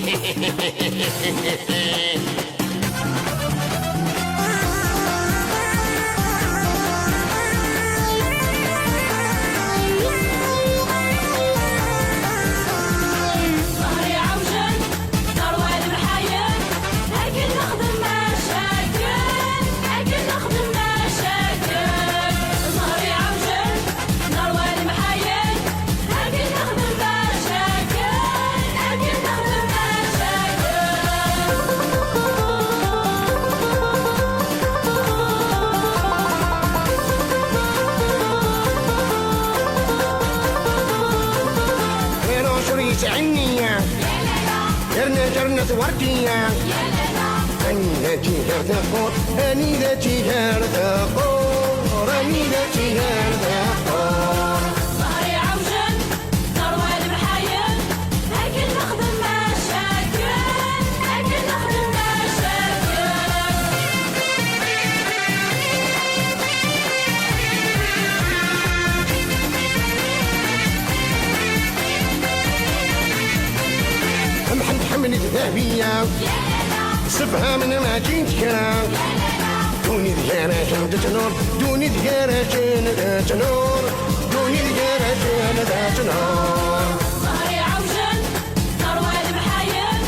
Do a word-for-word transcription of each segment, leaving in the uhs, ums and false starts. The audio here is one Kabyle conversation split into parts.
ظهري عوجل، ثروة المحايل، أكيد نخدم مشاكل، أكيد نخدم مشاكل. ظهري عوجل، ثروة المحايل، أكيد نخدم مشاكل، أكيد نخدم مشاكل. غير عشر يسعني، يرنا جرنا وردية. أني ذاتي غير ثقور، أني ذاتي غير ثقور، أني ذاتي غير ثقور. ظهري عوجل، ثروة المحايل، هاكي نخدم مشاكل، هاكي نخدم مشاكل. محمد حمد الذهبية، سبها من ما جيت كرا. دوني ديانا جنة نور، دوني ديانا جنة نور، دوني ديانا جنة نور. ظهري عوجل، ثروة المحايل،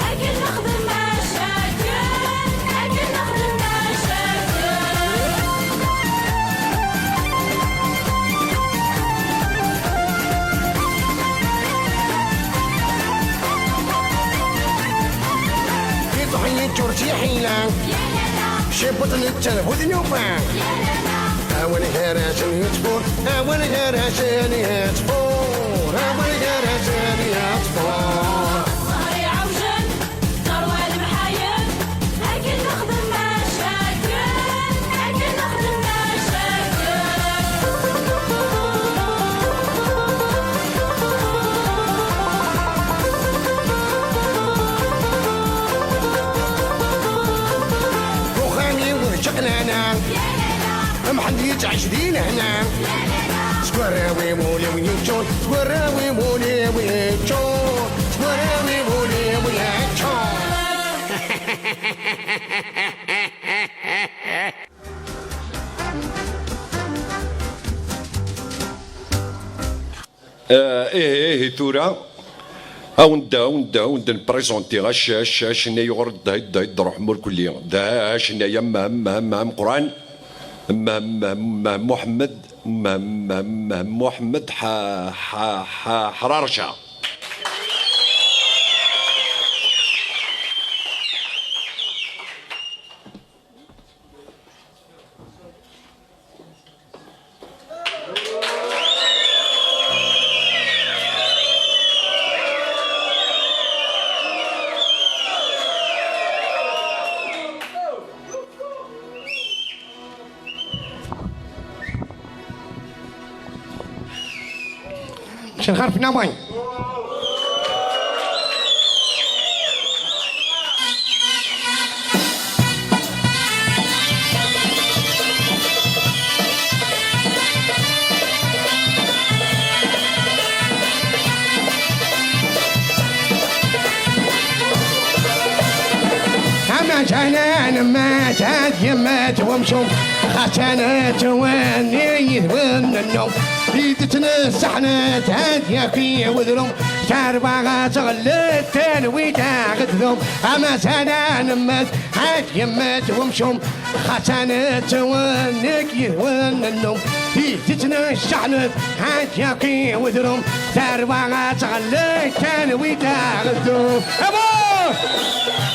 هاكي نخدم مشاكل، هاكي نخدم مشاكل. يطحن الترتي حيلة، شبط التلفوت نوبة. أول غراشن يتفور، أول غراشن يتفور، أول غراشن يتفور. ظهري عوجل، ثروة المحايل، هاكي نخدم مشاكل، هاكي نخدم مشاكل. وخامي وجقنا أنا، محمد يتعش دين هنا. سكوراوي مولي ويجون، سكوراوي مولي ويجون، سكوراوي مولي ويجون. آه، إيه، إيه، ثورة. أوند، أوند، أوند نبريزونتي غاش، غاش، غاش، نيغر د-، د-، د-، روح مور كلي. داش، نيا م-، م-، م-، مقران. م-، م-، م-، محمد، م-، م-، م-، محمد ح-، ح-، ح-، حرارشة. شنخرف نومي. أما جنان ما جات يمات ومشوم، خاتنة تواني يذوان النوم. يتنسحنت هاد ياكي وذلوم، شاربة غاتغلت تنوي تاغد ذوم. أما زانا نمت هاد يمت ومشوم، خاتنت ونك يهون النوم. يتنسحنت هاد ياكي وذلوم، شاربة غاتغلت تنوي تاغد ذوم. أبو!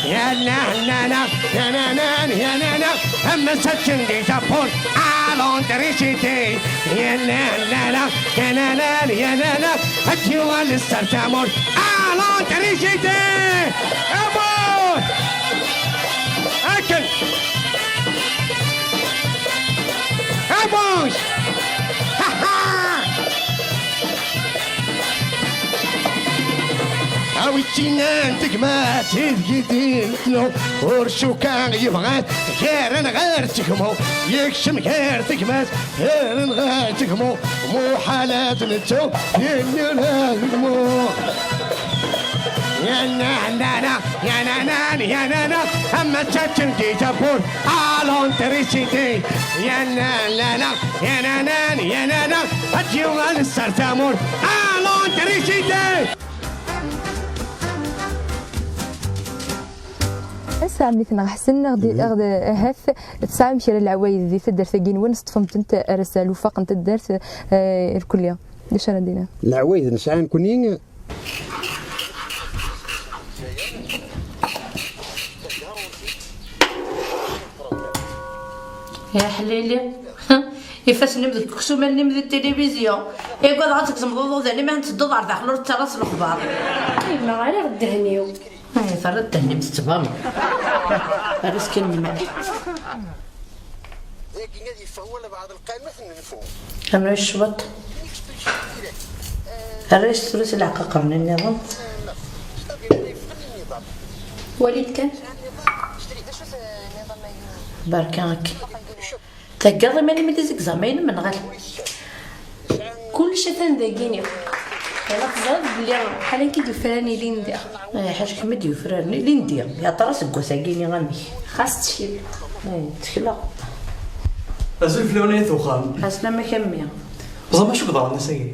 يا لا لا لا، يا لا لا، يا لا لا. أما سكن دي جابون، ألون تريشيتي. يا لا لا لا، يا لا لا، يا لا لا. هاتي والي السرتامون، ألون تريشيتي. أبوي. أكل. أبوي. ها ها. Awi činan tegmat id yidin tnu, ur cuka yebɣat garen ɣer tegmu, yekcem gar tegmat garen ɣer tegmu, muḥalat nettu yenna la tegmu. Yanana, yanana, yanana, am attakken di tawwurt, à l'électricité. Yanana, yanana, yanana, ad yuɣal sser tamurt, à l'électricité. Ass-a, mmi-tneɣ Ḥsen, ɣ-d-, ɣ-d-, ahat tesɛam kra n leɛwayed di taddart-agi-nwen, teṭṭfem-tent ar ass-a, lufaq n taddart, eh, irkelli. D acu ara d-iniɣ? Leɛwayed nesɛa nekkni, Ya ḥlili. Ifassen-im deg uksum, allen-im di tilivizyu. Igad ad tgezmeḍ uḍudan-im, ad tedduḍ ɣer daxel ur tettarraḍ s lexbar. Yemma, ɣriɣ ddehn-iw. Ay, terra ddehn-im tettbaneḍ. Ar iskan n lmal. Dagi ad yeffeɣ wala beɛḍ lqanut n nfu. Amra cwiṭ. Arrac tura s leɛqaqer-nni nniḍen. Walit kan. Berka akka. Theggaḍ iman-im i tizegzam-inem neɣ ala? Kullec atan dagini. Yella teẓriḍ belli ḥala nekk i d-yufraren ilindi. Eh, ḥaca kemm i d-yufraren ilindi. Yaṭer aseggas-agi-ni amek? Xas ttkel. Eh, ttekleɣ. Azul fell-awen ay at uxxam. Ɛeslama-k a mmi. Ẓer acu yeḍran ass-agi?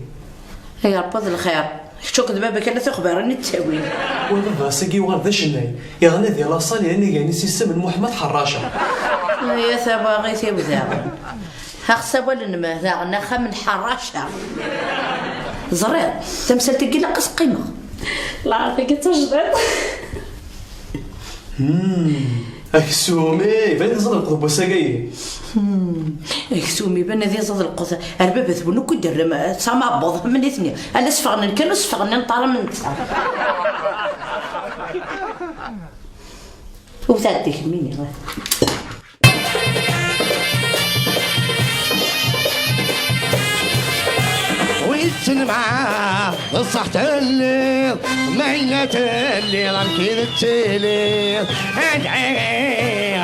Ay Ṛebbi d lxir. Kečč akked baba-k ala tixbirin i d-ttawin. Wa baba ass-agi yuɣal d acennay. Yeɣna di laṣal yerna gan-is isem n Muḥemmed Ḥerraca. Ay a tawaɣit-iw daɣen. Axsawal n ma daɣen axxam n Ḥerraca. Ẓriɣ, tamsalt-agi ilaq ad s-qqimeɣ. Lɛerf-agi d tajdiṭ. Hmm. Aksum, eh, iban ad iẓẓad lqut n wass-agi. Hmm. Aksum, iban ad iẓẓad lqut. Ar baba-twen akk i d-terram, eh, d tamabbuḍ, am nitni. Ala sfeɣnen kan, ur sfeɣnen ṭara am netta. Ur tɛeddi kemmini. Wissen ma d ṣṣeḥ telliḍ, ma yella telliḍ amek i d-tettiliḍ. Adɛi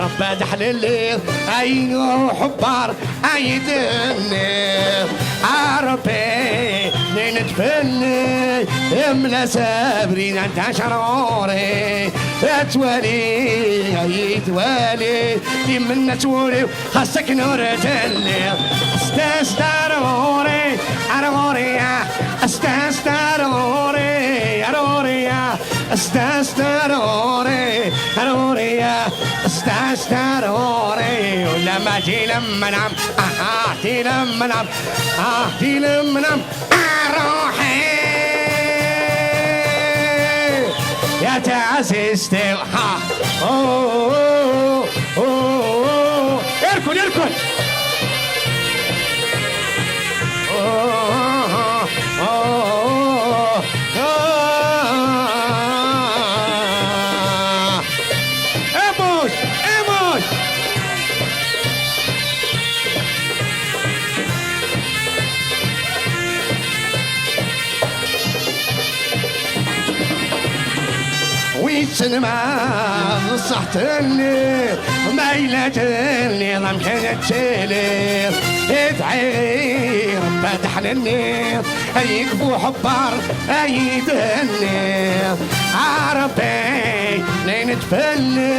Rebbi ad ḥlelliḍ, ayen uḥebber ay d-tenniḍ. A Rebbi, nin-d fell-i, imla-s abrid anda ɣur-i. Ad twali, ay twali, timenna twuli. Xas akken ur telliḍ, sdast ar ɣur-i, ar ɣur-i, ah, sdast ar ɣur-i, ar ɣur-i, ah, sdast ar ɣur-i, ar ɣur-i, ah, sdast ar ɣur-i. Ulamma di lemnam, aha, di lemnam, ah, di lemnam. Ruḥi ya taɛzizt-iw, ha. Oh, oh, oh, oh. Irkul, irkul. Oh, oh, oh, oh. Emuc, emuc. Wissen ma d ṣṣeḥ telliḍ, ma yella telliḍ amek ara tettiliḍ. Idɛi ɣir Rebbi ad ḥnenniḍ, ay ikbu ḥebber ay d-tenniḍ. A Rebbi, nin-d fell-i,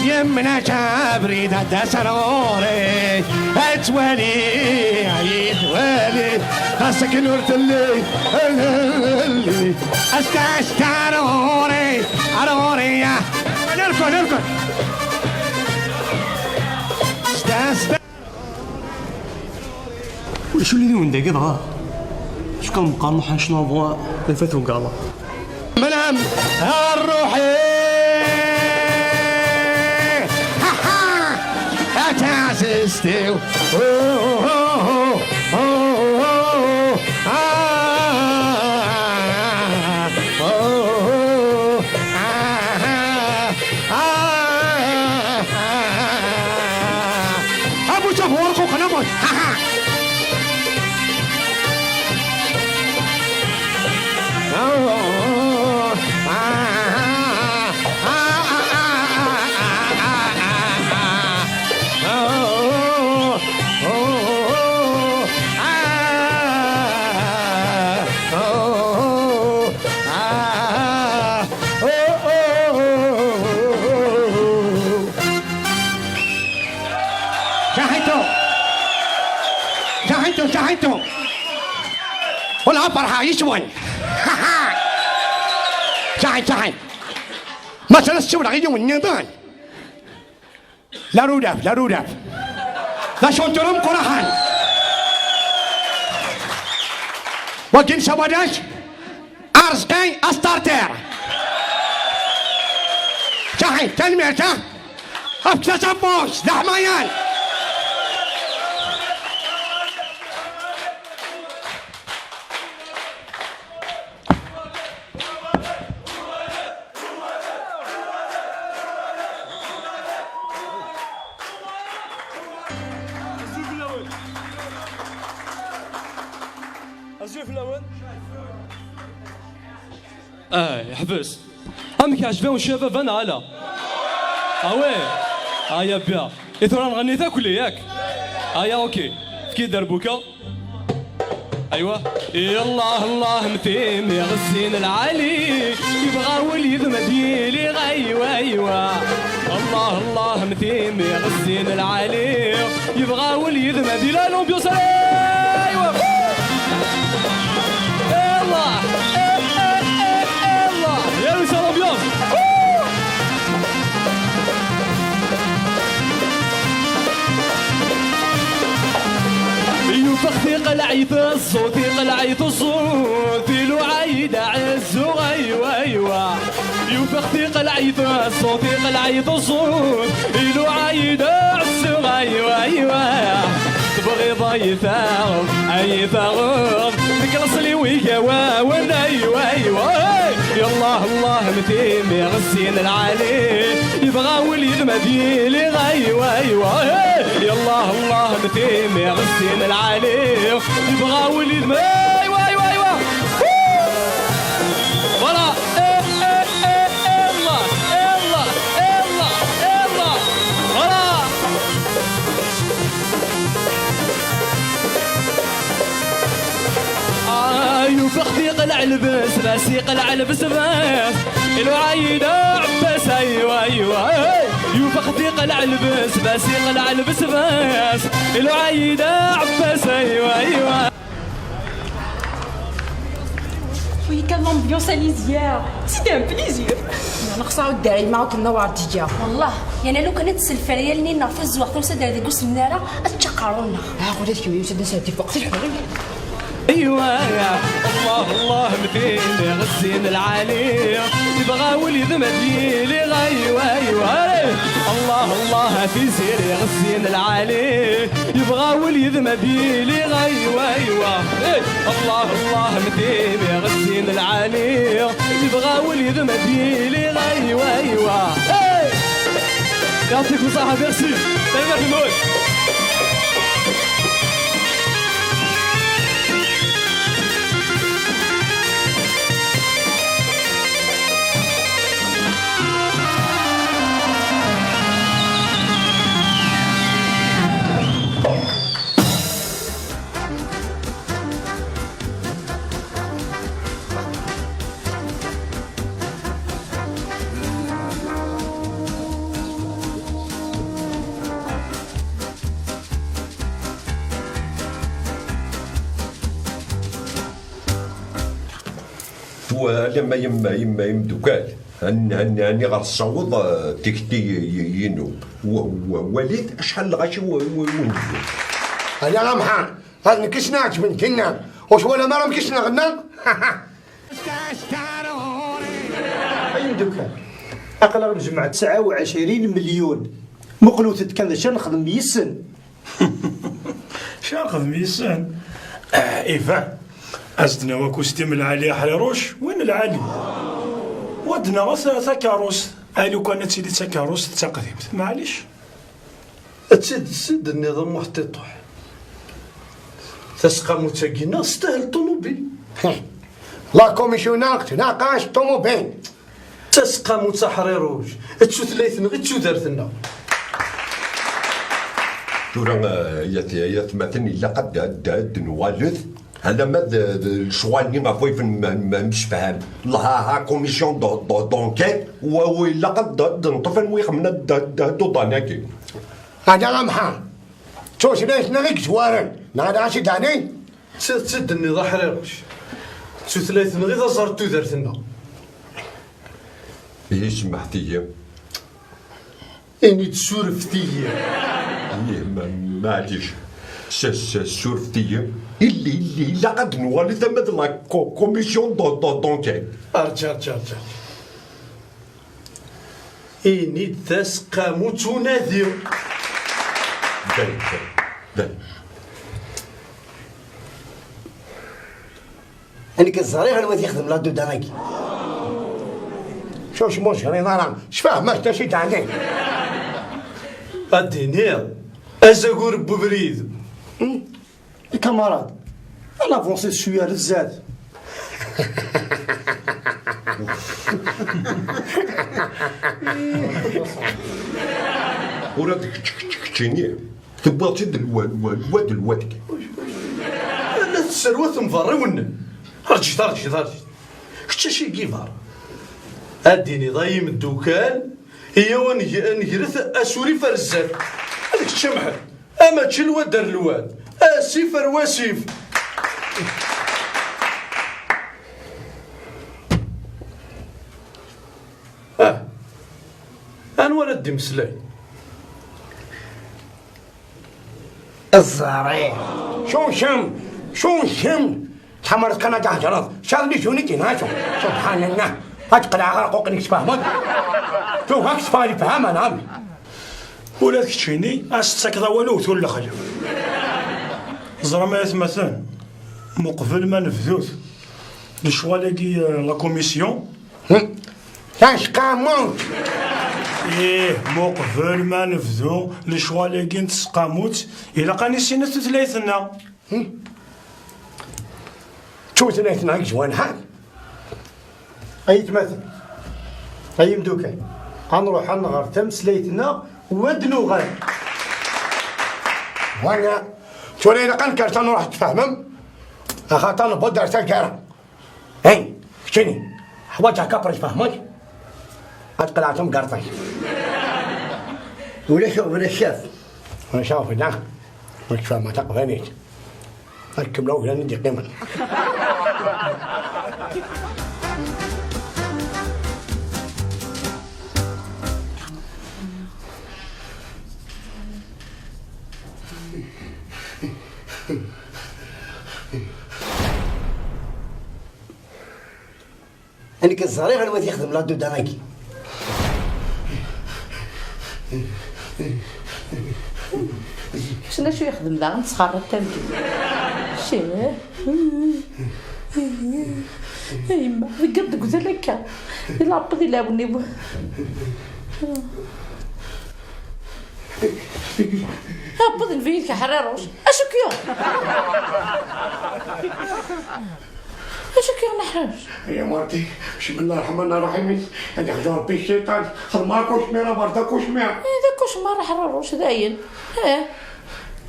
yemna-k abrid ad d-tas ar ɣur-i. Ad twali, ad twali, xas akken ur telli, ad telli. Asta, asta ar ɣur-i, ar ɣur-i, ya. Irkul, irkul. Asta, asta. Ulac ula d yiwen dagi dɣa. Acu kan meqqar nruḥ ad necnu avant ad ifat ugaḍa. Mlam a ruḥi. Ha, ha. A taɛzizt-iw. Oh, oh, oh, oh, oh, oh. Ah, oh, oh, ah, ah. Ah, ah, ah, ah. Abucaf ɣur-k uqen amuc. Ha, ha. Oh, oh, oh, ah, ah, ah. Oh, oh, oh, oh. Saḥit, saḥit. Wala ferḥeɣ yis-wen. Saḥit, saḥit. Mazal ad ssiwleɣ i yiwen nniḍen. La Rulaf, la Rulaf. D acunturu meqqren. Wagi nessawal-as Arezqi Astarter. Saḥit, tanemmirt, ha? Efk-as afus, d aḥmayan. Azul fell-awen. Ah, yeḥbes. Amek ɛejben ccabab-a neɣ ala? Awe. Aya bya. I tura nɣenni takli, yak? Aya, ok. Efk-iyi-d darbuka. Aywa. Yallah, Allah, mtim iɣessin lɛali, yebɣa wul yid-m ad yili, aywa, aywa. Allah, Allah, mtim iɣessin lɛali, yebɣa wul yid-m ad yili. L'ambiance, allez, aywa. Yallah. Eh, eh, eh, yallah. Yallah, c'est l'ambiance. Yufex tiqelɛit ṣṣut, tiqelɛit ṣṣut, iluɛay-d aɛezzu, aywa, aywa. Yufex tiqelɛit ṣṣut, tiqelɛit ṣṣut, iluɛay-d aɛezzu, aywa, aywa. Tebɣiḍ ay taɣeḍ, ay taɣeḍ, deg laṣel-iw igawawen, aywa, aywa. Hey! Yallah, Allah, mtim iɣessin lɛali, yebɣa wul yid-m ad yili, aywa, aywa. Hey! Yallah, Allah, mtim iɣessin lɛali, yebɣa wul yid-m, aywa, aywa, aywa. Woo! Voilà. Eh, eh, eh, eh, Allah, eh, Allah, eh, Allah, eh, Allah. Voilà. Ah, yufex tiqelɛa lbes, bas iqelɛa lbes, bas. Iluɛay-d aɛebbas, aywa, aywa, hey. Yufex tiqelɛa lbes, bas iqelɛa lbes, bas. Iluɛay-d aɛebbas, aywa, aywa. Oui, quelle ambiance à Lisière. C'était un plaisir. Neɣ xsaɣ dayma akken newɛer tga. Wallah, yerna lukan ad tselfer yallen-nneɣ tazzuɣt, tusa-d ar deg usemnar-a, ad tečč aqerru-nneɣ. Ah, ula d kemm, yusa-d nessa tifeq, tecbeḥ. Aywa, Allah, Allah, mtin iɣessin lɛali, yebɣa wul yid-m ad yili, aywa, aywa, hey. Allah, Allah, a Tiziri iɣessin lɛali, yebɣa wul yid-m ad yili, aywa, aywa, hey. Allah, Allah, mtin iɣessin lɛali, yebɣa wul yid-m ad yili, aywa, aywa, hey. Yɛṭikum ṣaḥa, merci. Tanemmirt-nwen. Alamma yemma, yemma, imeddukal, ani ɣer tessaweḍ, eh, tikti-inu. Walit acḥal lɣaci wen-d-yewwin. Ala amḥan, ad nekk i sen-ɛeǧben dinna, ur twalam ara amek i sen-ɣenna? Ay imeddukal, aql-aɣ nejmeɛ tesɛa u ɛecrin melyun. Muqlet-d kan d acu ara nexdem yis-sen. Acu ara nexdem yis-sen? Ah, iban. Ad s-d-nawi akustim lɛali a Ḥriruc, win lɛali. Wa d-naɣ ta-, takeṛṛust. A lukan ad tili d takeṛṛust d taqdimt. Maɛlic. Ad tt-id-, id-tenniḍ a Muḥ Tiṭuḥ. Taseqqamut-agi-nneɣ testahel ṭumubil. La commission-a tnaqac ṭumubil. Taseqqamut a Ḥriruc, d tutlayt-nneɣ i d tudert-nneɣ. Tura, eh, yat-, yatmaten, ilaq ad, ad, ad nuɣalet, alamma d, d lecɣal-nni ɣef wayef n-, n-, nemsefham. La, ha, ha, commission d-, d-, d'enquête, wa, wa ilaq ad, ad neṭṭef anwa ixemmen ad, ad, ad uḍan-agi. Hada amḥan. tutlayt-nneɣ i yezwaren, neɣ ala acu i d-ɛni? D tidet i d-tenniḍ a Ḥriruc. D tutlayt-nneɣ i d aẓar n tudert-nneɣ. Ihi semmḥet-iyi. Ini-d surfet-iyi. Ihi ma-, maɛlic. S-, s-, surfet-iyi. Illi, illi, ilaq ad nuɣal i tama de la co-, commission de, de, d'enquête. Arǧa, arǧa, arǧa. Ini-d taseqqamut unadi. Dai, dai, dai. Nekk ẓriɣ anwa i t-ixdem la Duda-agi. Cucmu ur teẓriḍ ara, sfehmet-as i d-ɛni. Ad d-iniɣ, azagur n ubrid. Hmm? Les camarades, ad navansi cwiya ar zdat. Ula d kečč, kečč, keččini, tewwiḍ-tt-id lwa-, lwa-, lwa-, lwa-, lwa-, la tesserwat temḍerriwnen. Rǧit, rǧit, rǧit. Kečč acu i yibar? Ad d-iniḍ ay imeddukal, iyaw ad neg-, ad negret asurif ar zdat. Ad kečč a Mḥend. Amačči lwad ar lwad, asif ar wasif. Ah, anwa ara d-imeslayen? Ẓẓari. Cuncem, cuncem. Tḥemmleḍ kan ad d-thedreḍ. Caḍ li juni dinacu. Subḥan Allah. Ad qelɛeɣ arquq-nnek, tfehmeḍ? Tuɣ ad k-teffeɣ lefhama, neɣ? Ula d keččini, ad s-tettakeḍ awal, wwet ur lexlef. Ẓram ay atmaten, muqbel ma nebdut lecɣal-agi, eh, la commission. Hmm. Taseqqamut. Ih, muqbel ma nebdu lecɣal-agi n tseqqamut, ilaq ad nissinet tutlayt-nneɣ. Hmm. D tutlayt-nneɣ i yezwan ḥal. Ay atmaten, ay imdukal, ad nruḥ ad nɣer tameslayt-nneɣ, u ad d-nuɣal. Wala, tura ilaq ad nekker, ad nruḥ, tfehmem? Axaṭer newweḍ ar taggara. Hey, keččini, ḥwaǧeɣ kapri, tfehmeḍ? Ad qelɛeɣ tamgerḍt-ik. Ulac, ulac caf. Ulac aɣ fell-a. Ur tfehmeḍ taqbaylit. Ad kemmleɣ uglan i d-yeqqimen. Nekk ẓriɣ anwa i t-ixdem la Duda-agi. Cna acu yexdem daɣen, tesxerriḍ targit. Cih. A yemma, deggeḍ deg uzal akka. Di lɛebṭ di lɛawen-iw. Aɛebbuḍ n biyid k-ḥriruc. Acu k-yuɣ? Acu k-yuɣ, Ḥriruc? Ya Marti, bismillah rreḥman rraḥim, ad ixzu Rebbi cciṭan, xedmeɣ akucmir, aberḍ akucmir. Eh, d akucmar, Ḥriruc, dayen. Eh.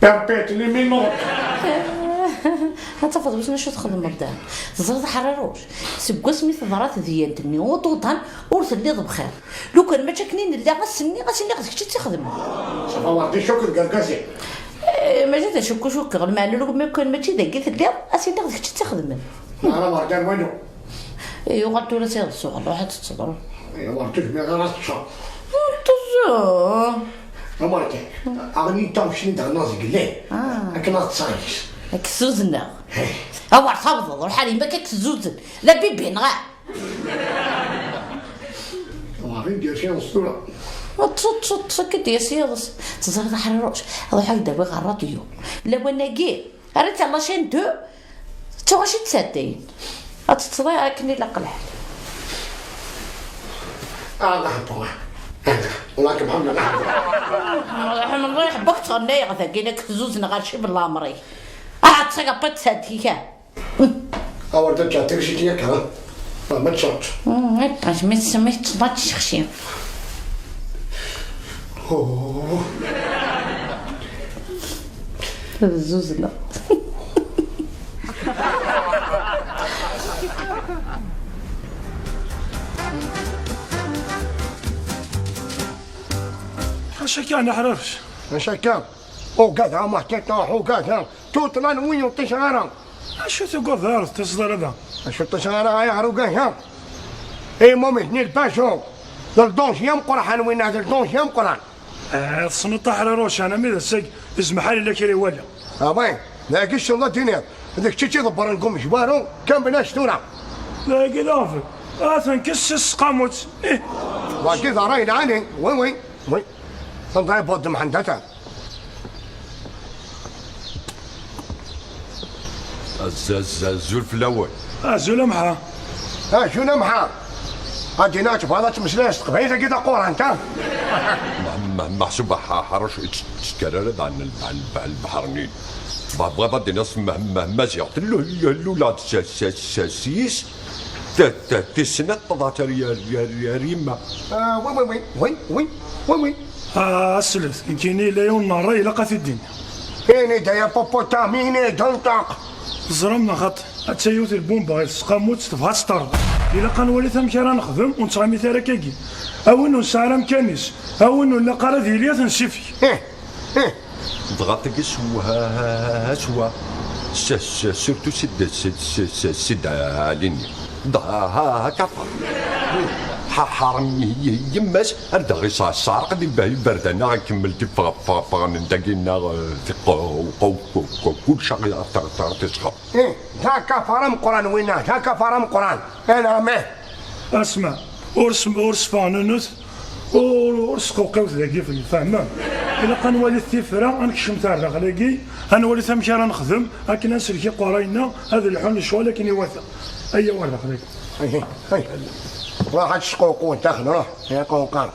Perpète les minottes. Eh, ad tafeḍ wissen acu txedmeḍ da. Teẓriḍ, Ḥriruc, seg wasmi teḍra tedyant-nni uṭuṭan, ur telliḍ bxir. Lukan mačči akken i nella ass-nni, ad s-iniɣ d kečč i tt-ixedmen. Safa Marti, cukkeɣ deg argaz-im. Eh, mačči d acukku cukkeɣ, lmeɛna lukan mačči dagi telliḍ, ad s-iniɣ d kečč i tt-ixedmen. Ara Marti, ar wanu? Eh, yuɣal tura s iḍes uɣelluḥ, ad tettḍru. Eh, Marti, ur zmireɣ ara ad teččeɣ. Ur teẓẓu. A Marti, aɣni n taɣect-nni d-ɣennaɣ deg llan. Ah. Akken ad tt-sɛiɣ. Ad k-ssuzneɣ. Eh. Awer tawḍeḍ, ur ḥarim akka ad k-ssuzen. D abibi, neɣ? Ɣer i d-yas yiḍes tura. Ṭṭeṣ, ṭṭeṣ, ṭṭeṣ, akka d-yas yiḍes. Teẓriḍ a Ḥriruc, ad ruḥeɣ ad d-awiɣ ɣer ṛṛadyu. Lawan-agi, rriɣ-tt ɣer la chaîne deux, ttuɣ acu d-sɛeddayen. Ad teṭṭeḍ akken ilaq lḥal. Ah, Allah ḥebba. Wellah kem ḥemmleɣ, Allah ḥebba. Ḥemmleɣ, ḥemmleɣ, ḥebba-k ttɣennayeɣ dagi, nekk tezzuzen ɣer cib n leɛmer-ik. Ah, ttṣagaṭ ad d-sɛeddayen. Awer d-ǧǧeɣ tirjit yakka, ha? Ma teččeḍ. Mm, aṭas, mi tsemmi teṭṭeḍ ad tessexsi. Oh. Ad zuzleɣ. Acu akka, a Ḥriruc? Acu akka? Ugadeɣ ma teṭṭuḥ, ugadeɣ. Tuṭla n win ur ṭṭiseɣ ara. Acu tugadeḍ ara teṭṭiseḍ ara da? Acu ṭṭiseɣ ara ay ɣer ugadeɣ? Imum-itni lbacu. D lḍunj i ameqqran winna, d lḍunj i ameqqran. Eh, tessneḍ taḥriruc, ana mi d ass-agi, izmeḥ ḥal illa kra i wala. Ah ouais, dagi ccɣel ad d-tiniḍ, d kečč i tt-iḍebbren deg umezwaru, kan bnac tura. Dagi d aɣbel. Atan kkes s tseqqamut. Ih. Wagi d ṛṛay lɛali, oui, oui, oui. Tenḍa ibudd Mḥend atan. Azz-, azz-, azul fell-awen. Azul a Mḥa. Azul a Mḥa. Adi neɣ tebɣiḍ ad tmeslayeḍ s teqbaylit-agi taqurant, ha? Ma-, ma-, meḥsub ḥ-, ḥaṛec, tt-, ttkerrad ɛn l-, ɛn l-, ɛn lbeḥṛ-nni. Tebɣiḍ ad d-tiniḍ s meh-, meh-, maziɣ. Tellu-, lula-d s, s, s, s yis. T-, t-, tis snat tḍaɛt ar, ar, ar, ar yemma. Ah, oui, oui, oui, oui, oui, oui, oui. Ah, aslet, nekkini yella yiwen n ṛṛay ilaq ad t-id-iniɣ. Ini-d ay apupuṭam, ini-d, nṭeq. Teẓram neɣ xaṭi, atta yiwet lbumba ɣer tseqqamut tebɣa ad tt-terḍel. Ilaq ad nwali amek ara nexdem, ur nettɣimit ara akkagi. A win ur nesɛi ara amkan-is, a win ur nlaq ara ad yili ad t-nessifeg. Ih, ih. Dɣa tagi s wa, s wa, s, s, surtout Sid, Sid, Sid, Sid, Sid Ɛli-nni. Dɣa ha, ha, kafar. Ḥa-, ḥaṛem y-, y-, yemma-s, ar dɣa isseɛṣareq di ba-, iberdan-a, ikemmel di ffeɣ-, ffeɣ-, ffɣen dagi-nneɣ, eh, tiqq-, qu-, qu-, qu-, kulec a ɣ-, ɣ-, ɣ-, tisɣer. Ih, d akafar ameqqran winna, d akafar ameqqran. Ala, meh. Asma, ur s-, ur sfeɣnunut, ur, ur sqewqiwet dagi fell-, tfehmem? Ilaq ad nwalit tifra, ad nekcem ar daxel-agi, ad nwalit amek ara nexdem, akken ad nsellek iqerray-nneɣ, ad lḥun lecɣal akken iwata. Ayya war daxel-agi. Hey, hey, hey. Ruḥ ad tesqewqweḍ daxel, ruḥ. Ya qewqer.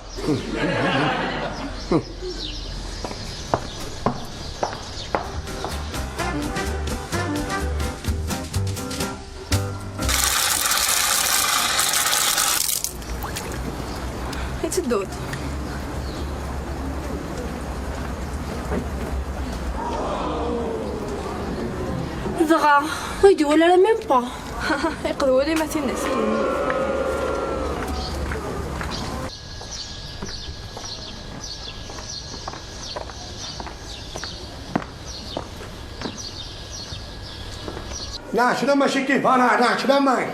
I tedduḍ? Dɣa, ur yi-d-iwala ara même pas. Iqdewwel i ma tinna. Neɛcelama-k, Ivana, neɛcelama-k.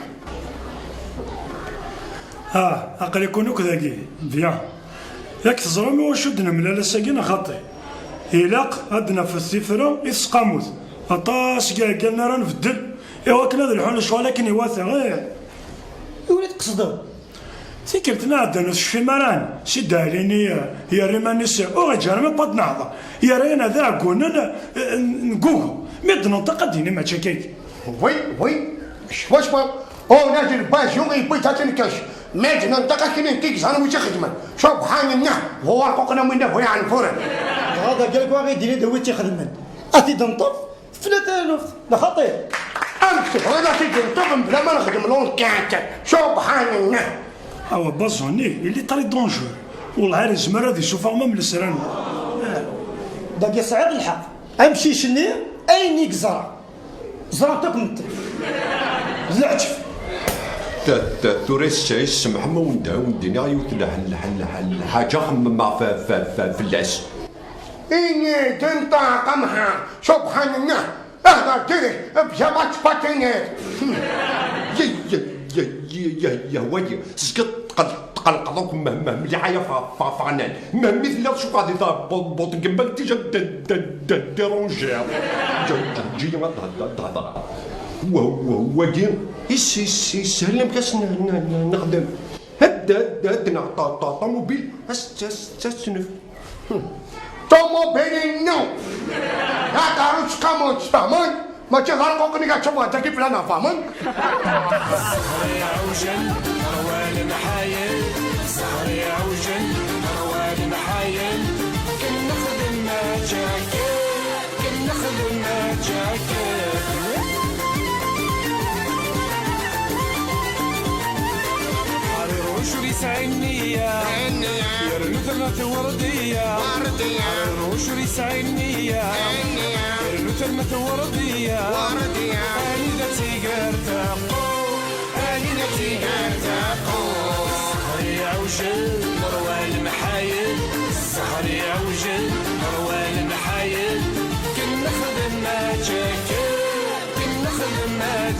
Ah, aql-iken akk dagi. Bien. Yak teẓram iwacu d-nemlal ass-agi neɣ xaṭi? Ilaq ad d-nafet tifra i tesqamut. Aṭas n yiɛeggalen ara nbeddel i wakken ad lḥun lecɣal akken iwata. Ih. Iwala tqesdeḍ? Tikkelt-nni iɛeddan ur tecfim ara, Sidi Ɛli-nni, eh, yerra iman-is, ur ɣ-iǧǧa ara ma ad nehḍer. Yerra-yaɣ d iɛeggunen, eh, n, n Google. Mi d-nenṭeq ad d-yini mačči akka. Oui, oui, cwa, cwa. Oh, nadi lbaju yewwi-d ad tenkeč. Mi d-nenṭeq akken n tigẓan wi tt-ixedmen. Subḥan Llah, bu warquqen am winna bu iɛenfuren. Dɣa d agalgu i d-yini d wi tt-ixedmen. Ad t-id-neṭṭef? Tefla taluft, neɣ xaṭi? Amek tebɣiḍ ad t-id-neṭṭef mebla ma nexdem l'enquête? Subḥan Llah! Awa, Bazoni, il est très dangereux. Wellah ar yezmer ad isuffeɣ ma mlesran. Dagi tesɛiḍ lḥeqq. Amcic-nni, ayen i yeẓra, ẓran-t akk medden. D leɛǧeb. Ta, ta, tura s-, s-, semḥem a wen-d-, a wen-d-iniɣ yiwet n lḥ-, lḥ-, lḥ-, lḥaǧa xemmemeɣ f-, f-, f-, fell-as. Ini-d, nṭeq a Mḥa, subḥan Llah, hder direct, bla ma tettpatiniḍ. Yya, yya, yya, yya, yya, wagi, tezgiḍ tqel-, tqelqeḍ akk meh-, meh-, mliḥ aya f-, f-, f-, ɣnan. Mehmi telliḍ cuqeɛ di ta-, bu-, buṭ n gembak, déjà d-, d-, d-, d-, dérangiḍ. Ǧ-, ǧ-, ǧǧi-yi ad d-, d-, d-hedreɣ. Wa-, wa-, wagi, is-, is-, ishel amek as-n-, n-, n-, nexdem. Hedd, hedd, hedd, neɣ ṭa-, ṭa-, ṭamubil, as-, as-, as-, as-, Ṭumubil-inu! Hata ur tettqamuḍ, tfehmeḍ? Mačči d arquq-nni i tcewweḍ dagi fell-aneɣ, tfehmeḍ? Ẓẓher iɛewjen, ṛwan mḥayen, ẓẓher iɛewjen, ṛwan mḥayen, ken nexdem aǧakir. Ken nexdem aǧakir. Ḥriruc ur yesɛi nniya, yernu terna tewreḍ-iya. Ḥriruc ur yesɛi nniya, yernu terna tewreḍ-iya. Anida tt-iger taqu? Anida tt-iger taqu? Ẓẓher iɛewjen, ṛwan mḥayen. Ẓẓher iɛewjen, ṛwan mḥayen.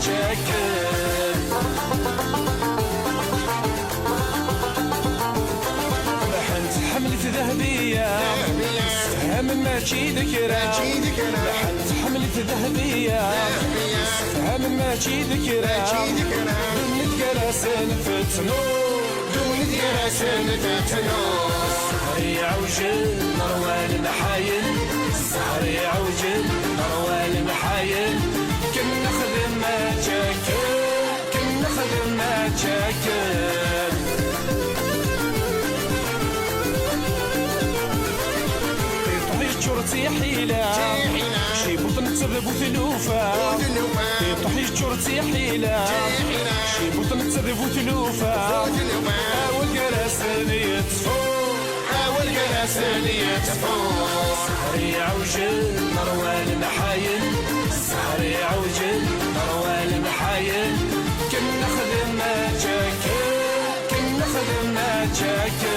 Jacket. Ferḥent ḥemmlet Dahbiya. Sefhamen mačči d kra. Ferḥent ḥemmlet Dahbiya. Sefhamen mačči d kra. Ddunit gar-asen tettnur. Ddunit gar-asen tettnur. Ssehri ɛewjen, ṛwan mḥayen. Ssehri ɛewjen, ṛwan mḥayen. Ken nexdem ačakken, ken nexdem ačakken. Tiṭ yeččur d tiḥila. Tiḥila. Cibuṭ netta d bu tlufa. Bu tlufa. Tiṭ yeččur d tiḥila. Tiḥila. Cibuṭ netta d bu tlufa. Bu tlufa. Awal gar-asen yettfu. Awal gar-asen yettfu. Ssehri ɛewjen, ṛwan mḥayen. Ssehri ɛewjen, ṛwan mḥayen. Ken nexdem ačakken, ken nexdem ačakken.